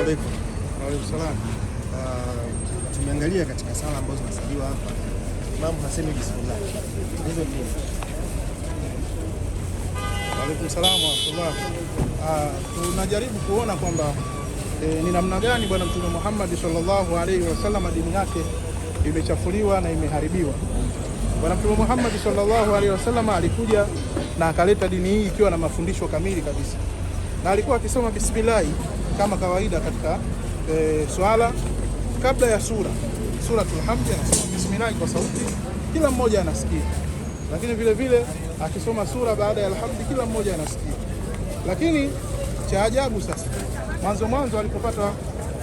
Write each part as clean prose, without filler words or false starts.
Alaikum. Wa alaikum salam. Tumeangalia katika sala ambazo zinasaliwa hapa, imamu hasemi bismillah. Hizo ni nini? Wa alaikum salam wa rahmatullah. Tunajaribu kuona kwamba ni namna gani Bwana Mtume Muhammad sallallahu alaihi wasallam dini yake imechafuliwa na imeharibiwa. Bwana Mtume Muhammad sallallahu alaihi wasallam alikuja na akaleta dini hii ikiwa na mafundisho kamili kabisa, na alikuwa akisoma bismillah kama kawaida katika swala kabla ya sura Suratul Hamdi, anasoma bismillah kwa sauti, kila mmoja anasikia. Lakini vile vile akisoma sura baada ya alhamdi, kila mmoja anasikia. Lakini cha ajabu sasa, mwanzo mwanzo alipopata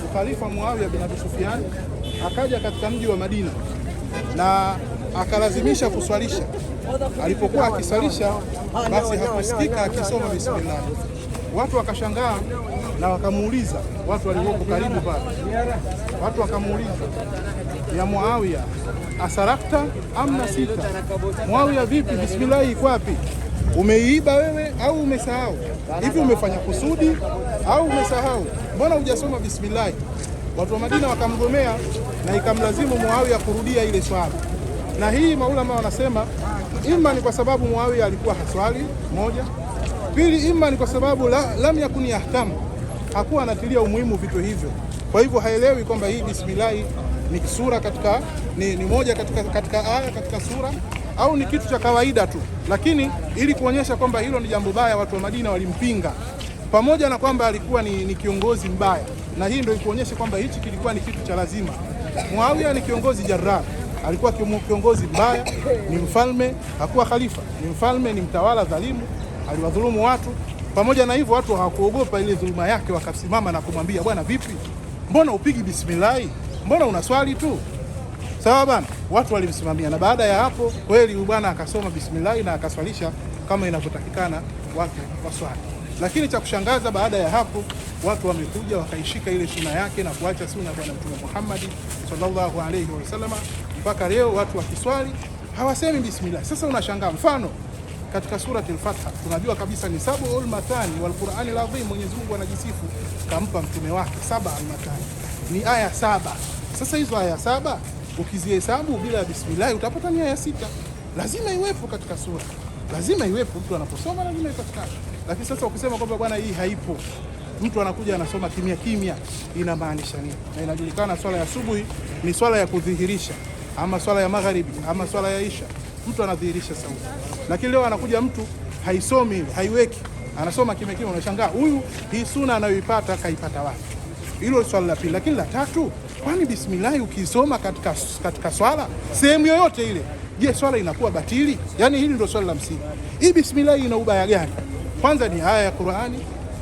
ukhalifa Muawiya bin Abi Sufyan, akaja katika mji wa Madina na akalazimisha kuswalisha. Alipokuwa akiswalisha, basi hakusikika akisoma bismillah. Watu wakashangaa na wakamuuliza, watu walioko karibu pale, watu wakamuuliza, ya Muawiya, asarakta am nasita? Muawiya, vipi, bismillah iko wapi? Umeiiba wewe au umesahau? Hivi umefanya kusudi au umesahau? Mbona hujasoma bismillah? Watu wa Madina wakamgomea na ikamlazimu Muawiya kurudia ile swala. Na hii maulama wanasema ima ni kwa sababu Muawiya alikuwa haswali moja, pili ima ni kwa sababu lam yakun yahtam, hakuwa anatilia umuhimu vitu hivyo, kwa hivyo haelewi kwamba hii bismillah ni sura katika ni moja katika aya katika sura au ni kitu cha kawaida tu, lakini ili kuonyesha kwamba hilo ni jambo baya, watu wa Madina walimpinga, pamoja na kwamba alikuwa ni kiongozi mbaya, na hii ndio ikuonyesha kwamba hichi kilikuwa ni kitu cha lazima. Muawiya ni kiongozi jarrar, alikuwa kiongozi mbaya, ni mfalme, hakuwa khalifa, ni mfalme, ni mtawala dhalimu, aliwadhulumu watu. Pamoja na hivyo, watu hawakuogopa ile dhuluma yake, wakasimama na kumwambia, bwana, vipi, mbona upigi bismillah? Mbona unaswali tu? Sawa bana, watu walimsimamia, na baada ya hapo kweli huyu bwana akasoma bismillah na akaswalisha kama inavyotakikana watu waswali. Lakini cha kushangaza, baada ya hapo watu wamekuja wakaishika ile suna yake na kuacha suna ya Bwana Mtume Muhammad sallallahu alaihi wasallam. Mpaka leo watu wakiswali hawasemi bismillah. Sasa unashangaa, mfano katika surati al-Fatiha tunajua kabisa ni sab'ul mathani wal Qur'anil azim. Mwenyezi Mungu anajisifu kampa mtume wake saba al-mathani, ni aya 7. Sasa hizo aya 7 ukizihesabu bila bismillah utapata ni aya 6. Lazima iwepo katika sura, lazima iwepo, mtu anaposoma lazima ipatikane. Lakini sasa ukisema kwamba bwana hii haipo, mtu anakuja anasoma kimya kimya, inamaanisha nini? Na inajulikana swala ya subuhi ni swala ya kudhihirisha, ama swala ya magharibi, ama swala ya isha, mtu anadhihirisha sauti. Lakini leo anakuja mtu haisomi ile, haiweki, anasoma kimya kimya, unashangaa huyu hii suna anayoipata kaipata wapi? Hilo swala la pili. Lakini la tatu, kwani bismillah ukisoma katika swala sehemu yoyote ile, je, swala inakuwa batili? Yaani hili ndio swali la msingi. Hii bismillah ina ubaya gani? Kwanza ni aya ya Qur'ani,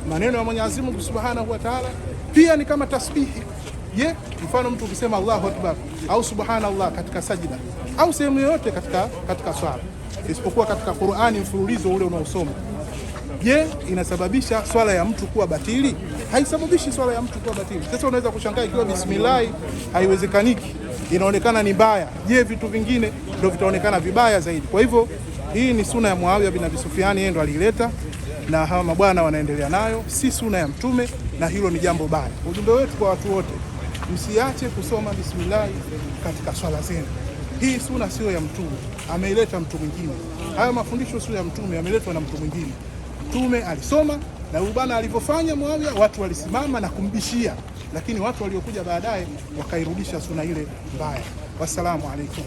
maneno ya Mwenyezi Mungu Subhanahu wa Ta'ala, pia ni kama tasbihi. Je, mfano mtu ukisema Allahu Akbar au subhanallah katika sajida au sehemu yoyote katika swala, isipokuwa katika Qur'ani mfululizo ule unaosoma, je, inasababisha swala ya mtu kuwa batili? Haisababishi swala ya mtu kuwa batili. Sasa unaweza kushangaa ikiwa bismillah haiwezekaniki, inaonekana ni mbaya, je, vitu vingine ndio vitaonekana vibaya zaidi? Kwa hivyo hii ni suna ya Muawiya bin Abi Sufyan, yeye ndo aliileta na hawa mabwana wanaendelea nayo, si suna ya Mtume, na hilo ni jambo baya. Ujumbe wetu kwa watu wote, msiache kusoma bismillah katika swala zenu. Hii suna sio ya Mtume, ameileta mtu mwingine. Haya mafundisho sio ya Mtume, ameletwa na mtu mwingine. Mtume alisoma na huyu bwana alivyofanya Muawiya, watu walisimama na kumbishia, lakini watu waliokuja baadaye wakairudisha suna ile mbaya. Wassalamu alaikum.